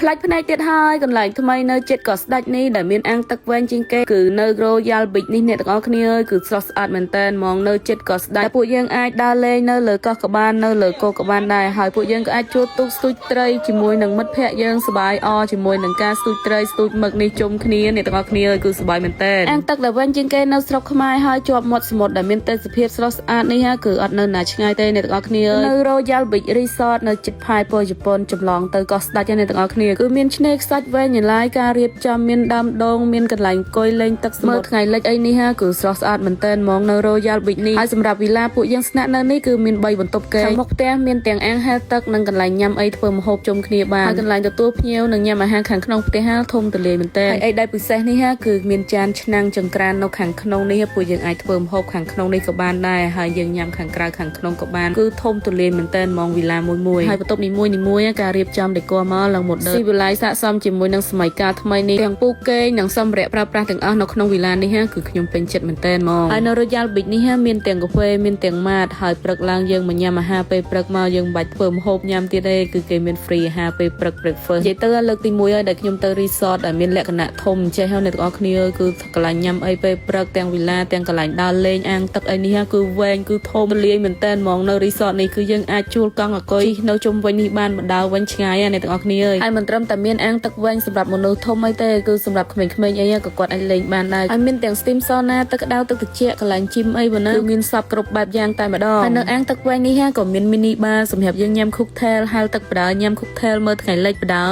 ផ្លាច់ភ្នែកទៀតហើយកន្លែងថ្មីនៅចិត្តក៏ស្ដាច់នេះដែលមានអាងទឹកវែងជាងគេគឺនៅ Royal Beach នេះអ្នកទាំងអស់គ្នាអើយគឺស្រស់ស្អាតមែនតើហ្មងនៅចិត្តក៏ស្ដាច់តែពួកយើងអាចដើរលេងនៅលើកោះក៏បាននៅលើគោកក៏បានដែរហើយពួកយើងក៏អាចជួលទូកស្ទូចត្រីជាមួយនឹងមិត្តភ័ក្តិយើងសប្បាយអជាមួយនឹងការស្ទូចត្រីស្ទូចមឹកនេះជុំគ្នាអ្នកទាំងអស់គ្នាអើយគឺសប្បាយមែនតើអាងទឹកដែលវែងជាងគេនៅស្រុកខ្មែរហើយជាប់មាត់សមុទ្រដែលមានទេសភាពស្រស់ស្អាតនេះគឺអត់នៅណាឆ្ងាយទេអ្នកទាំងអស់គ្នានៅ Royal Beach Resort នៅជិតផែពរជប៉ុនចម្លងទៅកោះស្ដាច់អ្នកទាំងអស់គ្នាគឺមានឆ្នេរខ្សាច់វែងញឡាយការរៀបចំមានដើមដូងមានកន្លែងអង្គុយលេងទឹកសមុទ្រថ្ងៃលិចអីនេះហាគឺស្រស់ស្អាតមែនទែនហ្មងនៅ Royal Beach នេះហើយសម្រាប់វីឡាពួកយើងស្នាក់នៅនេះគឺមាន3បន្ទប់គេងខាងមុខផ្ទះមានទាំងអាងហែលទឹកនិងកន្លែងញ៉ាំអីធ្វើម្ហូបជុំគ្នាបានហើយកន្លែងទទួលភ្ញៀវនិងញ៉ាំអាហារខាងក្នុងផ្ទះហាធំទូលាយមែនទែនហើយអីដែលពិសេសនេះហាគឺមានចានឆ្នាំងចង្ក្រាននៅខាងក្នុងនេះពួកយើងអាចធ្វើម្ហូបខាងក្នុងនេះក៏បានដែរហើយយើងញ៉ាំខាងក្រៅខាងក្នុងក៏បានគឺធំទូលាយមែនទែនហ្មងវីឡាមួយមួយហើយបន្ទប់នីមួយនីមួយការរៀបចំ decor មកឡើង modern ស៊ីវិល័យស័ក្តិសមជាមួយនឹងសម័យកាលថ្មីនេះទាំងពូកេងនិងសម្ភារៈប្រើប្រាស់ទាំងអស់នៅក្នុងវីឡានេះគឺខ្ញុំពេញចិត្តមែនទែនហ្មងហើយនៅ Royal Beach នេះមានទាំងកាហ្វេមានទាំងម៉ាតហើយព្រឹកឡើងយើងមកញ៉ាំអាហារពេលព្រឹកមកយើងមិនបាច់ធ្វើម្ហូបញ៉ាំទៀតទេគឺគេមាន free អាហារពេលព្រឹក breakfast និយាយទៅលើកទី1ហើយដែលខ្ញុំទៅ resort ដែលមានលក្ខណៈធំចេះហើយអ្នកទាំងអស់គ្នាគឺកន្លែងញ៉ាំអីពេលព្រឹកទាំងវីឡាទាំងកន្លែងដើរលេងអាងទឹកអីនេះគឺវែងគឺធំលាយមែនតើហ្មងនៅ resort នេះគឺយើងអាចជួលកង់អាកុយជិះនៅជុំវិញនេះបានបណ្ដើវិញឆ្ងាយណាអ្នកទាំងអស់គ្នាអើយហើយមិនត្រឹមតែមានអាងទឹកវែងសម្រាប់មនុស្សធំអីទេគឺសម្រាប់ក្មេងៗអីក៏គាត់អាចលេងបានដែរហើយមានទាំង steam sauna ទឹកក្តៅទឹកត្រជាក់កន្លែង gym អីបើណាគឺមានសពគ្រប់បែបយ៉ាងតែម្ដងហើយនៅអាងទឹកវែងនេះក៏មាន mini bar សម្រាប់យើងញ៉ាំ cocktail ហែលទឹកបដើញ៉ាំ cocktail មើលថ្ងៃលិចបដើ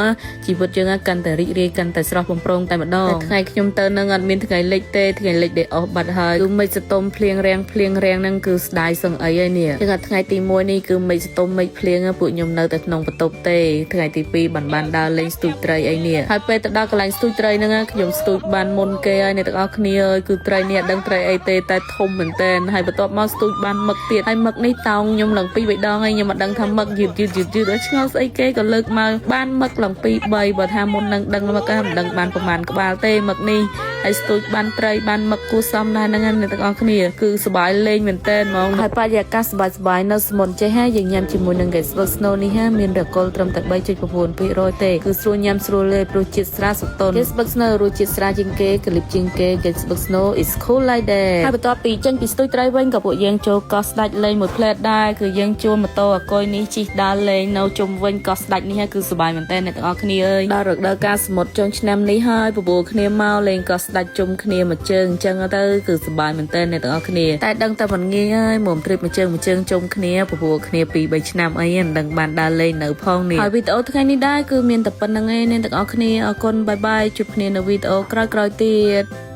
ជីវិតយើងកាន់តែរីករាយកាន់តែស្រស់បំព្រងតែម្ដងតែថ្ងៃខ្ញុំទៅនឹងអត់មានថ្ងៃលិចទេថ្ងៃលិចដែលអស់បាត់ហើយគឺមេឃសតុំភ្លៀងរាំងភ្លៀងរាំងហ្នឹងគឺស្ដាយសឹងអីហើយនេះចឹងតែថ្ងៃទី1នេះគឺមេឃសតុំមេឃភ្លៀងពួកខ្ញុំនៅតែក្នុងបន្ទប់ទេថ្ងៃទី2បានបានដើរលេងស្ទូចត្រីអីនេះហើយពេលទៅដល់កន្លែងស្ទូចត្រីហ្នឹងខ្ញុំស្ទូចបានមុនគេហើយអ្នកទាំងអស់គ្នាអើយគឺត្រីនេះអត់ដឹងត្រីអីទេតែធំមែនតើហើយបន្ទាប់មកស្ទូចបានមឹកទៀតហើយមឹកនេះតោងខ្ញុំឡើងពីរបីដងហើយខ្ញុំអត់ដឹងថាមឹកយឺតយឺតយឺតយឺតដល់ឆ្ងល់ស្អីគេក៏លើកមកបានមឹកឡើងពីរបីបើថាមុននឹងដឹងមឹកមិនដឹងបានប្រហែលក្បាលទេមឹកនេះហើយស្ទូចបានត្រីបានមឹកគួសមដែរហ្នឹងអ្នកទាំងអស់គ្នាគឺសប្បាយលេងមែនតើហ្មងហើយបរិយាកាសសប្បាយសប្បាយនៅសមុទ្រចេះហើយយើងញ៉ាំជាមួយនឹង Ganzberg Snow នេះហាមានរកុលត្រឹមតែ3.9%ទេគឺស្រួលញ៉ាំស្រួលលេព្រោះជាតិស្រាសតុន Ganzberg Snow រសជាតិស្រាជាងគេក្លីបជាងគេ Ganzberg Snow is cool like that ហើយបន្ទាប់ពីចេញពីស្ទូចត្រីវិញក៏ពួកយើងចូលកោះស្ដាច់លេងមួយផ្លែតដែរគឺយើងជួលម៉ូតូអាកុយនេះជិះដើរលេងនៅជុំវិញកោះស្ដាច់នេះគឺសប្បាយមែនតើអ្នកទាំងអស់គ្នាអើយដល់រដូវកាលសមុទ្រចុងឆ្នាំនេះហើយបបួលគ្នាមកលេងកោះស្ដាច់ជុំគ្នាមួយជើងអញ្ចឹងទៅគឺសប្បាយមែនតើអ្នកទាំងអស់គ្នាតែដឹងតែមិនងាយហើយមុំtrip មួយជើងមួយជើងជុំគ្នាបបួលគ្នា2 3ឆ្នាំអីមិនដឹងបានដើរលេងនៅផងនេះហើយវីដេអូថ្ងៃនេះដែរគឺមានតែប៉ុណ្្នឹងឯងអ្នកទាំងអស់គ្នាអរគុណ bye bye ជួបគ្នានៅវីដេអូក្រោយៗទៀត។